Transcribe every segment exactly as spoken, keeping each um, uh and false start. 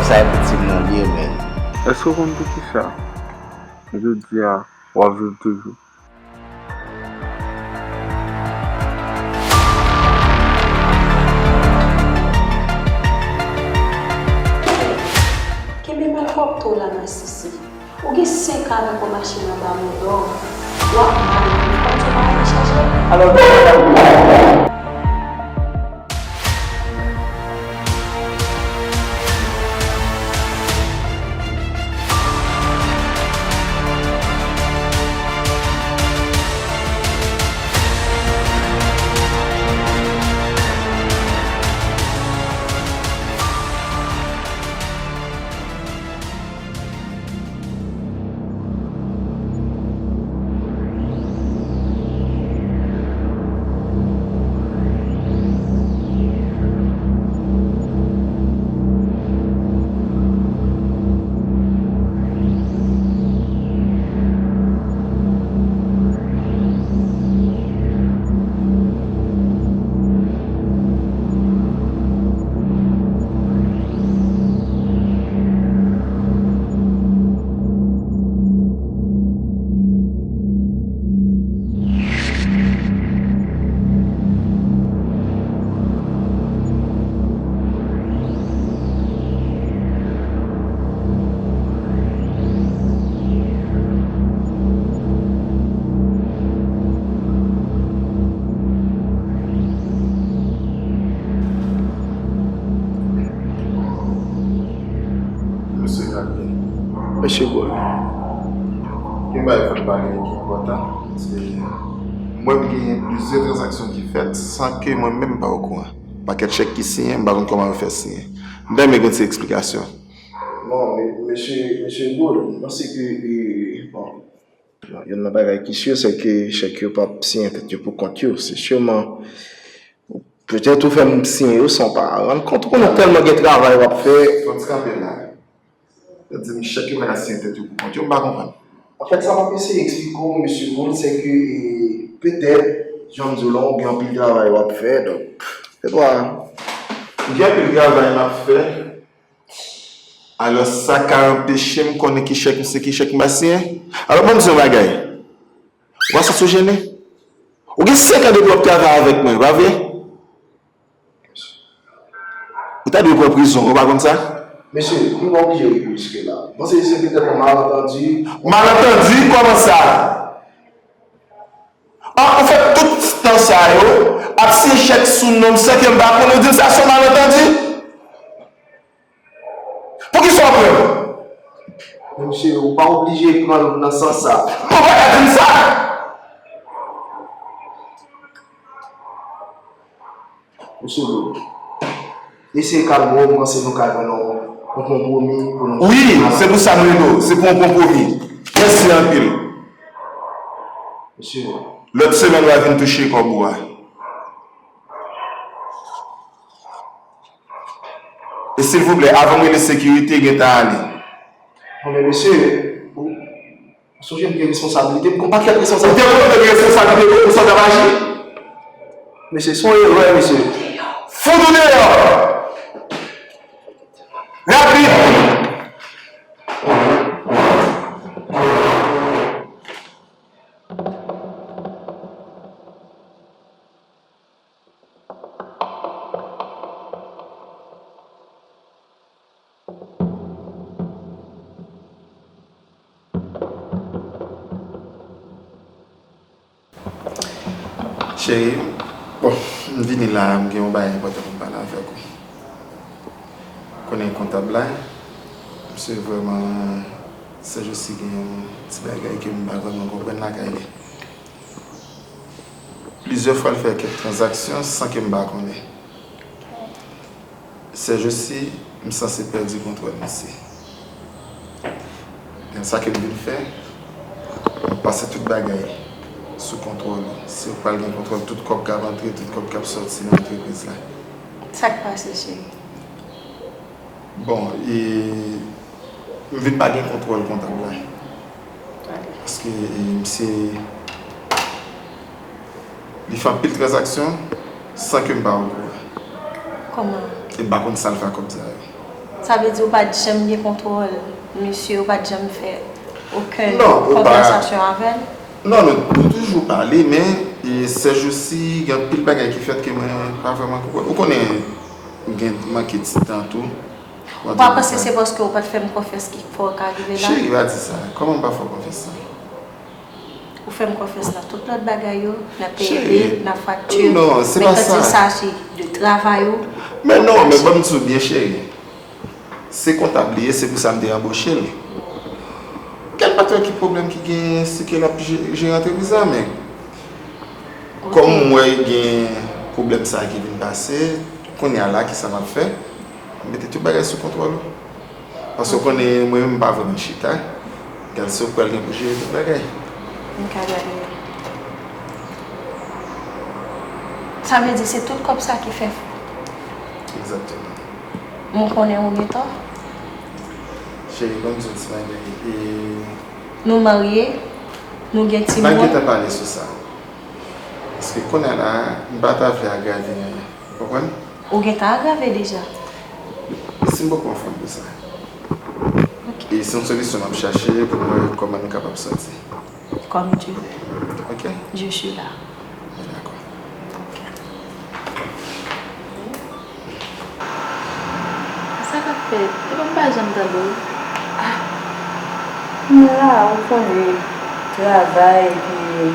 Sa e pitit mwen li ye, men. Èske w konn poukisa jodi a w ap viv toujou? Kenbe malpwòpte w la, masisi. Ou gen senk an avèk yon machin anba mòdò w, w ap mal viv kòmsi w pa janm chanje. Alò, Mesye Gade. Mesye Gade. Gen bagay fòk pale ki enpòtan. Se, mwen, m genyen plizyè tranzaksyon ki fèt san ke mwen menm m pa okouran. Pakèt chèk ki siyen, m pa konn kòman yo fè siyen. M ta renmen gen ti eksplikasyon. Bon, me-, mesye, mesye Gold, m panse ke, e, bon, youn nan bagay ki si, se ke chèk yo p ap siyen tèt yo pou kont yo. Se siman, petèt ou fè m siyen yo san w pa rann kont. Ou konnen tèlman gen travay w ap fè. Fò n kanpe la. Yo di m chèk yo pa ka siyen tèt yo pou kont yo, m pa konprann. Anfèt, sa m ap eseye eksplike w, mesye Gold, se ke, e, petèt, jan m di w la, ou gen anpil travay w ap fè, donk, se pa. Gen anpil travay m ap fè. Alò, sa ka anpeche m konnen ki chèk m siyen, ki chèk m pa siyen? Alò, ban m di w yon bagay. Ou pa santi w jennen? Ou gen senk an depi w ap travay avèk mwen, pa vre? Ou ta dwe pran prizon, ou pa konn sa? Mesye, nou pa oblije rive jiske la. M panse se petèt yon malantandi. Malantandi? Kòman sa? An, ou fè tout tan sa yo, ap siyen chèk sou non m san ke m pa konnen, ou di m sa se yon malantandi? Poukisa w pran l? Men mesye, ou pa oblije pran l nan sans sa. Ou pa ka di m sa! Mesye Gold, eseye kalme w, m panse nou ka jwenn yon, yon konpwomi pou nou. Wi, se pou sa m rele w, se pou yon konpwomi. Mèsi anpil. Mesye. Lòt semèn, w a vin touche kòb ou a. E silvouplè, avan m rele sekirite, gentan ale. Non, men mesye, ou, Sonje m gen responsablite, m gen yon pakèt responsablite. Ou te konnen w te gen responsablite tou pou sa w t ap aji? Mesye, se yon erè, mesye. Fout ou deyò! Rapid! Cheri, bon, m vini la, m gen yon bagay enpòtan pou m pale avèk ou. Konnen kontab la, misye vrèman, sèjousi gen yon ti bagay ke m pa vrèman konprann lakay li. Plizyè fwa l fè kèk tranzaksyon san ke m pa konnen. Sèjousi, m sanse pèdi kontwòl misye. Men sa ke m vin fè, m pase tout bagay sou kontwòl ou. Se ou k pral gen kontwòl tout kòb k ap antre, tout kòb k ap sòti nan antrepriz la. Sa k pase, cheri? Bon, e, m vin pa gen kontwòl kontab la. Paske, e, misye, li fè anpil tranzaksyon san ke m pa okouran. Kòman? E m pa konn sa l fè ak kòb sa yo. Sa vle di ou pa t janm gen kontwòl misye, ou pa t janm fè okenn konvèsasyon avè l? Non, nou, nou toujou pale, men e, sèjousi, gen anpil bagay ki fèt ke mwen pa vrèman konprann. Ou konnen, m gen manke ti tan tou. Ou pa panse se paske ou pa t fè m konfyans ki fè w ka rive la? Cheri, pa di sa. Kòman m pa fè w konfyans sa? Ou fè m konfyans nan tout lòt bagay yo, nan peye bil, nan fakti. Non, se pa sa. Men tandis sa se de travay ou. Men non, men ban m di w byen, cheri. Se kontab li ye, se pou sa m te anboche l. Gad pa t wè ki pwoblèm ki genyen si ke l ap je- jere antrepriz la, men kòm m wè gen pwoblèm sa a ki vin pase, kounye a la, kisa m ap fè? M mete tout bagay sou kontwòl ou. Paske w konnen, mwen menm, m pa vrèman chita. Gad si w pral gen pou jere tout bagay. M ka gade. Sa vle di se tout kòb sa ki fè. Egzakteman. M konnen ou gen tò. Cheri, ban m di w ti bagay. E nou marye, nou gen timoun. N a gentan pale sou sa. Paske kounye a la, m pa ta vle agrave anyen. Ou konprann? Ou gentan agrave deja. Si m poko anfòm pou sa. Ok. E se yon solisyon m ap chache pou m wè kòman nou kapab sòti. Comme Dieu veut. Ok. Je suis là. Mwen dakò. Ok. Sa k ap fèt? Epa m pa janm tande w. Ah, m la, ou konnen, travay, epi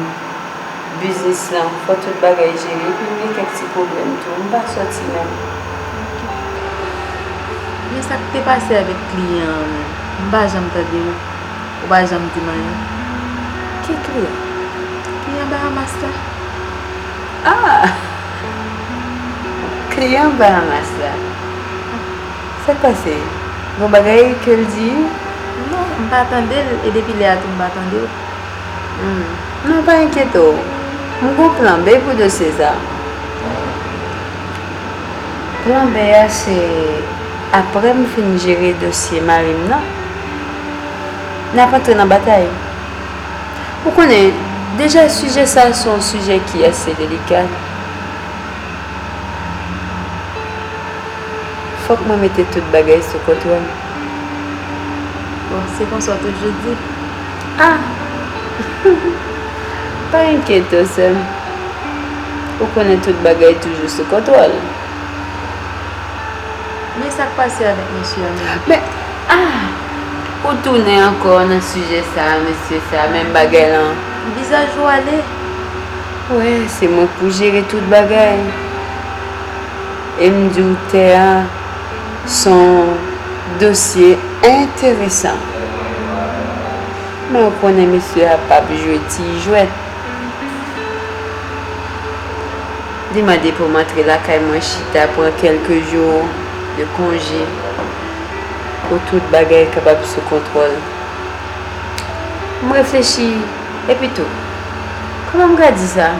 biznis lan, fò tout bagay jere, epi m gen kèk ti pwoblèm tou, m pa sòti menm. Ok. Men sa k te pase avèk kliyan an menm? M pa janm tande w, ou pa janm di m anyen. Ki kliyan? Kliyan Bahamas la. Ah! Kliyan Bahamas la. Sa k pase? Gon bagay ke l di? Non, m pa tande l, e depi lè a tou m pa tande l. Hmm. Non, pa enkyete w. M gon plan B pou dosye sa. Plan B a se, apre m fin jere dosye mari m nan, n ap antre nan batay. Ou konnen, deja sijè sa a se yon sijè ki ase delika. Fòk mwen mete tout bagay sou kontwòl. Bon, se konsa w toujou di. Ah! Pa enkyete w, sè m. Ou konnen tout bagay toujou sou kontwòl. Men sa k pase avèk mesye a menm? Men, ah! Ou tounen ankò nan sijè sa a, mesye sa a, menm bagay lan. Vizaj ou ale. Wè, se mwen k pou jere tout bagay. E m di w tè a, se yon dosye enteresan. Men ou konnen mesye a p ap jwe ti jwèt. Li mande pou m antre lakay mwen chita pran kèlke jou de konje pou tout bagay kapab sou kontwòl. M reflechi, epi tou, kòman m ka di sa?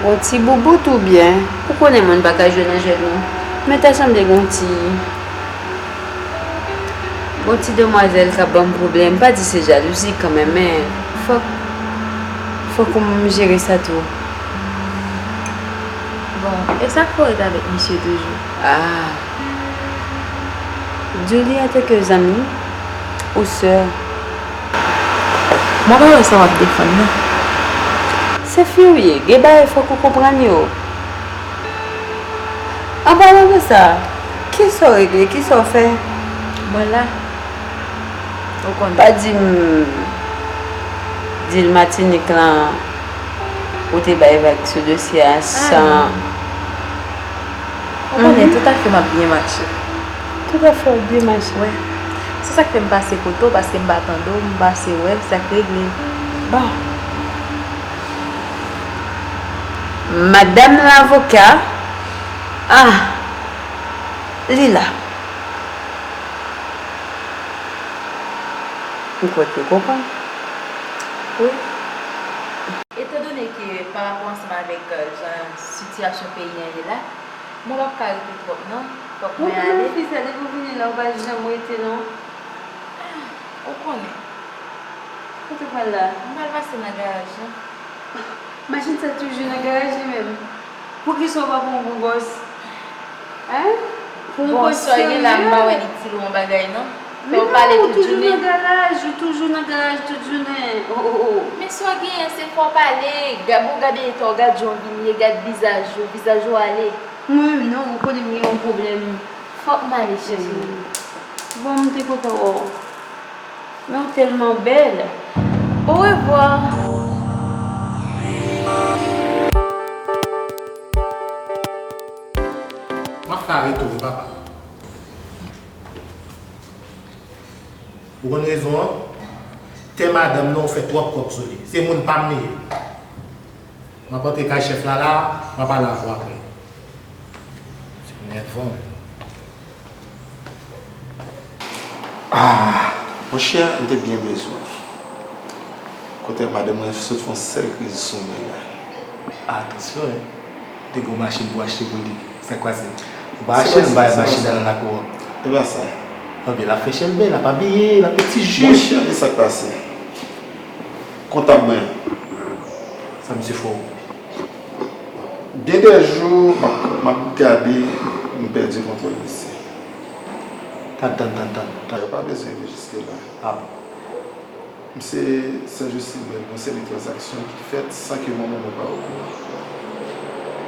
Gon ti boubout oubyen, ou konnen moun pa ka jwe nan jwèt non. Men ta sanble gon ti Gon ti demwazèl k ap ban m pwoblèm, m pa di se jalouzi kanmenm, men fòk, fòk m jere sa tou. Bon, e sa k fè w ret avèk misye toujou? Ah. Di w li antanke zanmi ou sè. Mwen pa wè sa w ap defann nan. Se fi w ye, gen bagay fòk ou konprann yo. An palan de sa, kisa w regle, kisa w fè? Mwen la. Ou konnen. Pa di m dil Matinik lan, ou te bay vag sou dosye a san. Ou konnen tout afè m ap byen mache. Tout afè w ap byen mache. Wi. Se sa k fè m pase kote w, paske m pa tande w, m pase wè sa k regle. Bon. Madanm lavoka, ah, li la. M kwè ke w konprann. Wi. Etandone ke pa rapò ansanm avèk, euh, jan sitiyasyon peyi an ye la, mwen p ap ka rete twòp non. Fòk mwen ale. Fi sa, depi w vini la, ou pa janm rete non. Ah, ou konnen. Kote w pral la? M pral pase nan garaj lan. Machin sa toujou nan garaj li menm. Poukisa w pa pran yon bon bòs? Hein? Pou yon pòt serye. Bonswa, gen la m pa wè li di l yon bagay non. Fè w pale tout jounen. Ou toujou nan garaj, ou toujou nan garaj tout jounen. Oh, oh, oh. Men sa w genyen, se fè w pale. Gade, bon, gade eta w, gade jan w vin ye, gade vizaj ou, vizaj ou ale. Mwen menm non, ou konnen m gen yon pwoblèm. Fòk m ale chèche w. Bon, m te kontan wè w. Men w tèlman bèl. Orevwa. M ap fè arete w wi, papa. Ou konn rezon an? Tè madanm nan, ou fè twòp kòb sou li. Se moun pa m li ye. M ap antre kay chèf la la, m ap pale avè w apre. Se nèvan. Ah, monchè, m te byen bezwen w. Kote madanm mwen sot fè yon sèl kriz sou mwen la. Atansyon, hein. Te gen yon machin pou achte pou li. Sa k pase? Ou pa achte l, m bay machin nan nan lakou an. E pa sa. Anben, l ap fè chèlbè, l ap abiye, l ap fè ti jip. Monchè, men sa k pase. Kontab mwen. Sa misye fè w? Gen de jou, m ap, m ap gade, m pèdi kontwòl misye. Tann, tann, tann, tann, tann. Yo pa bezwen rive jiske la. Ah bon. Misye, Saint-Justibert, gon seri tranzaksyon ki fèt san ke manman mwen pa okouran.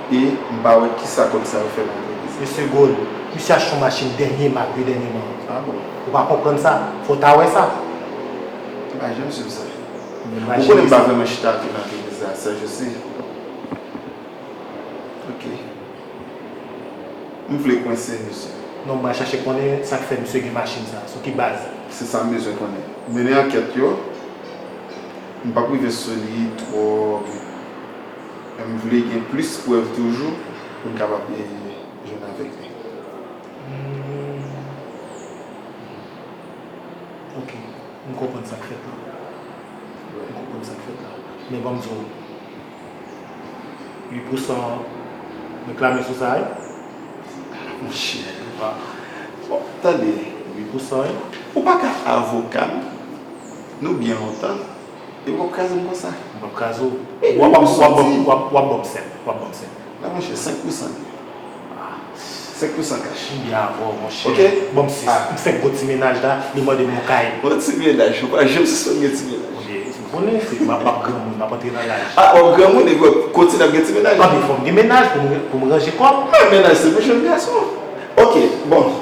E m pa wè kisa kòb sa yo fè nan antrepriz la. Mesye Gold, misye achte yon machin dènye mak wi dènyèman. Ah bon? Ou pa konprann sa? Fò w ta wè sa. M pa janm swiv sa. Ou konnen m pa vrèman chita tou nan antrepriz la, Saint-Justibert. Ok. M vle kwense misye. Non, m pral chache konnen sa k fè misye gen machin sa. Sou ki baz? Se sa m bezwen konnen. Mennen ankèt yo. M p ap rive sou li twò byen. Men m vle gen plis prèv toujou pou m kapab, eh, jwenn avèk li. Hmm. Ok. M konprann sa k fèt la. M konprann sa k fèt la. Men ban m di w, uit pousan reklame sou sa, wi. Monchè, bon, tande. Uit pousan, wi. Ou pa ka avoka m. Nou byen lontan. Epi w ap kraze m konsa. M p ap kraze w. W ap, w ap, w ap, w ap, w ap ban m sèl. W ap ban m sèl. La, monchè, senk pousan li ye. Senk pousan kach. M byen avè w, monchè. Ok. Ban m sis. Ah. M fèk gon ti mennaj la, li mande m yon kay. Yon ti mennaj, ou pa janm sispann gen ti mennaj. Monchè, ou konnen, se, m ap, m ap granmoun, m ap antre nan laj. Ah, w ap granmoun, epi w ap kontinye ap gen ti mennaj? Anben, fò m gen mennaj pou m, pou m ranje kò m. Men mennaj se pou jèn gason. Ok, bon.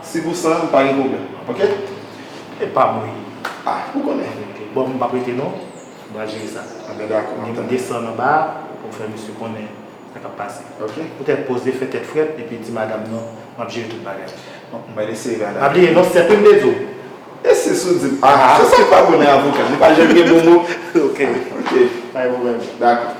Sis pousan, pa gen pwoblèm. Ok? E pa mwen. Ah, ou konnen. Ok. Bon, m p ap rete non. M pral jere sa. Anben, dakò. M desann anba pou m fè misye konnen sa k ap pase. Ok. Poutèt poze, fè tèt frèt, epi di madanm nan, m ap jere tout bagay. Bon, m pral eseye, madanm. Pa bliye non, sèten m te di w. E se sou di m. Ah, se sa k pa bon nan avoka, li pa janm gen bon mo. Ok. Ok. Pa gen pwoblèm. Dakò.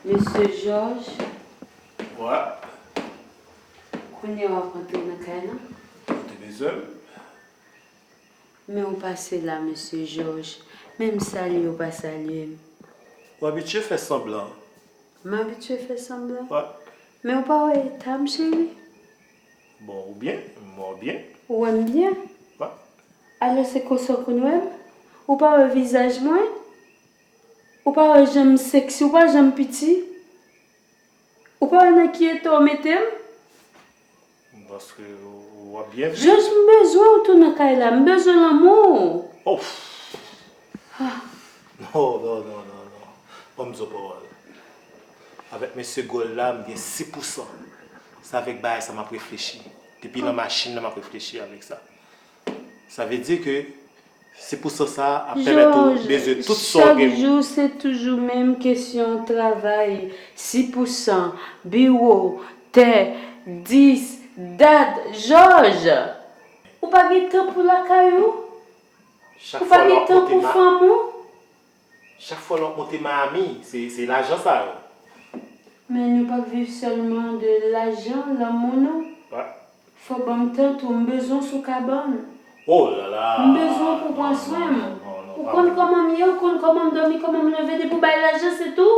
Mesye Jòj. Wa. Kounye a w ap antre nan kay la? Ou te bezwen m? Men w pase la, mesye Jòj. Menm salye w pa salye m. Ou abitye fè sanblan. M abitye fè sanblan? Wa. Men w pa wè eta m, cheri? Bon, ou byen, m wè w byen. Ou wè m byen? Wa. Alò se konsa w konn wè m? Ou pa wè vizaj mwen? Ou pa wè jan m sexy, ou pa wè jan m piti? Ou pa wè nan ki eta w mete m? Paske w ap byen vit. Jòj, m bezwen w tou nan kay la, m bezwen lanmou w. Oh. Ah. Non, non, non, non, non. Ban m di w pawòl. Avèk mesye Gold la, m gen sis pousan. Se avèk bagay sa m ap reflechi. Depi nan machin nan, m ap reflechi avèk sa. Sa vle di ke sis pousan sa a ap pèmèt ou bezwen tout sa w gen. Chak jou, se toujou menm kesyon travay. Sis pousan, biwo, tè, dis, dat, Jòj. Ou pa gen tan pou lakay ou? Ou pa gen tan pou fanm ou? Chak fwa lè w ap monte Miami, se, se lajan sa yo. Men nou p ap viv sèlman de lajan, lanmou nou. Fò ban m tan tou, m bezwen w sou kabann. Oh la la. M bezwen w pou pran swen m. Ou konn kòman m ye, ou konn kòman m dòmi, kòman m leve, depi w bay lajan, se tou.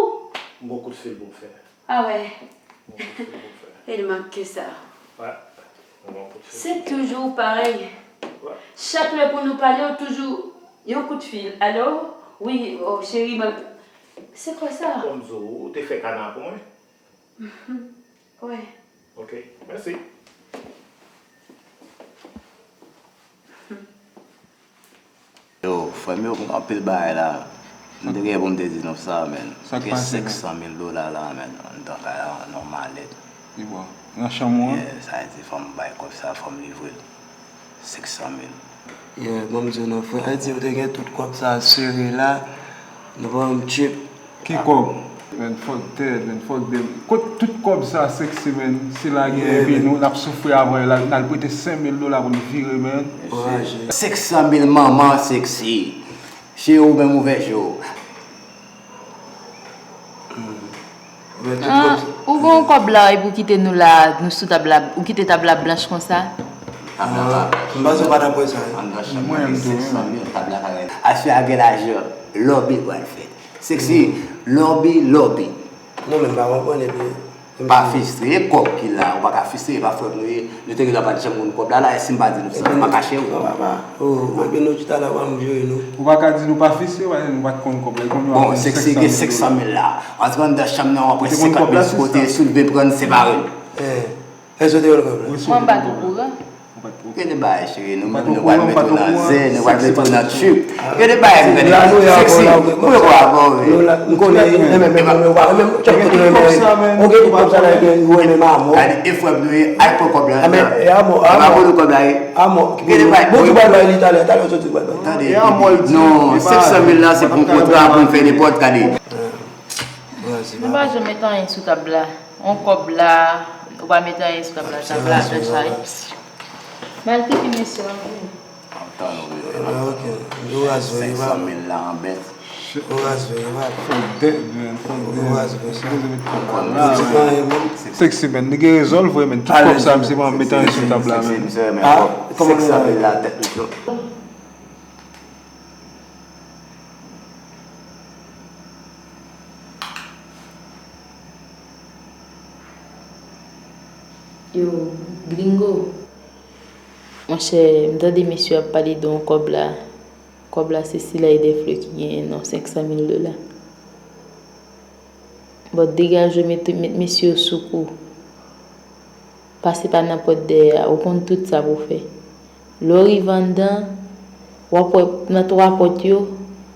M gon kout fil pou m fè. Ah ouais. Gon kout fil pou m fè. E li manke sa. Ouais. M gon kout fil. Se toujou parèy. Ouais. Chak lè pou nou pale, ou toujou yon kout fil. Alo? Wi, oh, cheri, mwen. Se kwa sa? Kòm zo, ou te fè kana pou mwen? Wi. Ok, mèsi. Yo, frè m yo, anpil bagay la. M te gen pou m te di nou sa, men. Gen senk san mil dola la, men, anndan kay la, nan malèt. Nan chanm ou an? Yeah, sa vle di fò m bay kòb sa, fò m livre l. Senk san mil. Yeah, ban m di w non, frè Ayiti, ou te gen tout kòb sa sere la, nou pa janm trip. Ki kòb? Men, fuck that, men, fuck them. Kot tout kòb sa, sexy, men? Sila gen epi nou, n ap soufri avè l, n al prete senk mil dola pou n vire, men. Senk san mil manman sexy. Cheri, ou menm ouvè je w. Ou gen yon kòb la epi ou kite nou la, nou sou tab la, ou kite tab la blanch konsa? M panse w pa t ap wè sa. Anndan chanm nan, gen senk san mil, tab la ka rele. Aswè a gen lajan, lòbi pral fèt. Sexy, lòbi, lòbi. Non, men m pa konprann epi. Pa fistre, e kòb ki la, ou pa ka fistre, e pa frè m nou ye. Nou te gentan pa t janm konn kòb la, la, e si m pa di nou sa, m pa kache ou. Non, papa. Oh, mwen gen nou chita la, w ap jere nou. Ou pa ka di nou pa fistre, paske nou pa t konn kòb la. Bon, sexy, gen senk san mil la. Antre anndan chanm nan, w ap wè senkant mil sou kote, soulve, pran, separe l. Eh, èske w te wè l kòb la? Mwen pa t okouran. Gen de bagay, cheri, nou menm nou pral mete w nan zen, nou pral mete w nan trip. Gen de bagay m konnen. Sexy, m poko avè w, wi. M konnen, ou renmen, ou renmen, ou renmen, ou gen tout kòb sa la, ou renmen Mamo. Gade, e frè m nou ye, al pran kòb la. E pa pou nou kòb la ye. Gen de bagay, bon, ou pral bay li talè, talè w soti pral bay. Tande, non, senk san mil la, se pou yon kontra, pou m fè nenpòt, gade. Nou pa janm met anyen sou tab la. On kòb la, ou pa met anyen sou tab la, tab la fè chay. Mal pipi mesye an vini. Antan nou rive. Ah, ok. Yo raz vre, yo pa. Senk san mil la an bèt. Yo raz vre, yo pa. Fuck that, man. Fuck that. Yo raz vre. Sipoze met kòb la. Sexy, man. Nèg gen rezon l vre, man. Tout kòb sa, misye pa met anyen sou tab la, man. Ah, kòman senk san mil la tèt li cho. Yo, Gringo. Monchè, m tande mesye ap pale de yon kòb la. Kòb la, se sila e de flè ki genyen non, senk san mil dola. Bon, degaje w, met, met mesye yo sou kou. Pase pa nan pòt dèyè a, ou konn tout sa pou w fè. Lè w rive anndan, w ap wè nan twa pòt yo,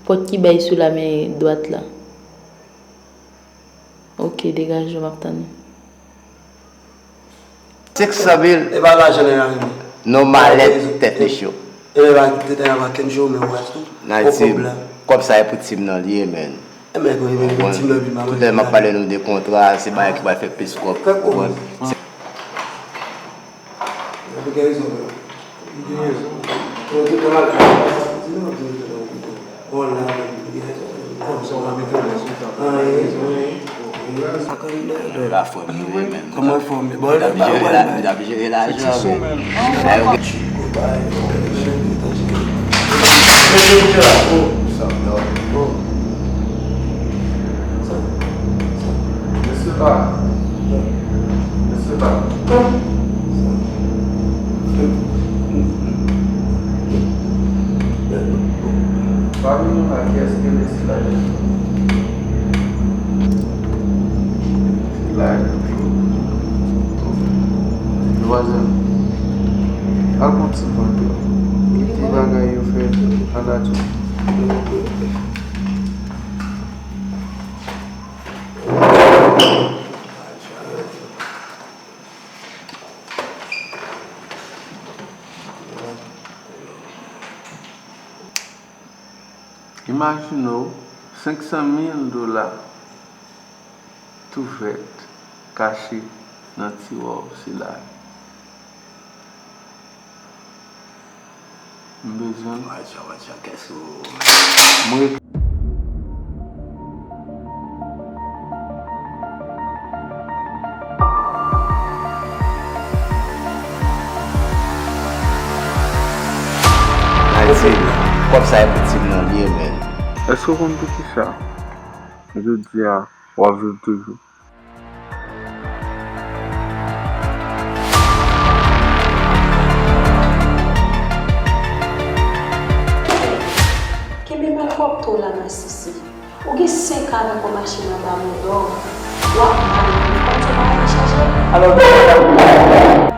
pòt ki bay sou la men dwat la. Ok, degaje w, m ap tann ou. Senk san mil. E pa lajan nèg la renmen. Non, malèt tèt li cho. E nèg la ki te tèt la pa kenn cho, men w raz tou. N a di, kòb sa e pou team nan li ye, man. Tout lè m ap pale nou de kontra, se bagay ki pral fè plis kòb. Ou konprann? Kòman fòm yo ye menm? Kòman fòm yo? Bon, lè pa pral bay. Mesye pa. Mesye pa. Pami nou la, kiyès ki rele Sila Jezi? Vwazin, al pran ti vant la. Ti bagay yo fè an natirèl. Imajine w, senk san mil dola tou fèt kache nan tiwa w sila. M bezwen l. Watch out, watch out, kès ou. Mwen. Nadine, kòb sa e pou Tim nan li ye, menn. Èske w konn poukisa jodi a w ap viv toujou? Kenbe malpwòpte w la, masisi. Ou gen senk an avèk yon machin anba mouda w. W ap mal viv kòmsi w pa ka chaje. Alò,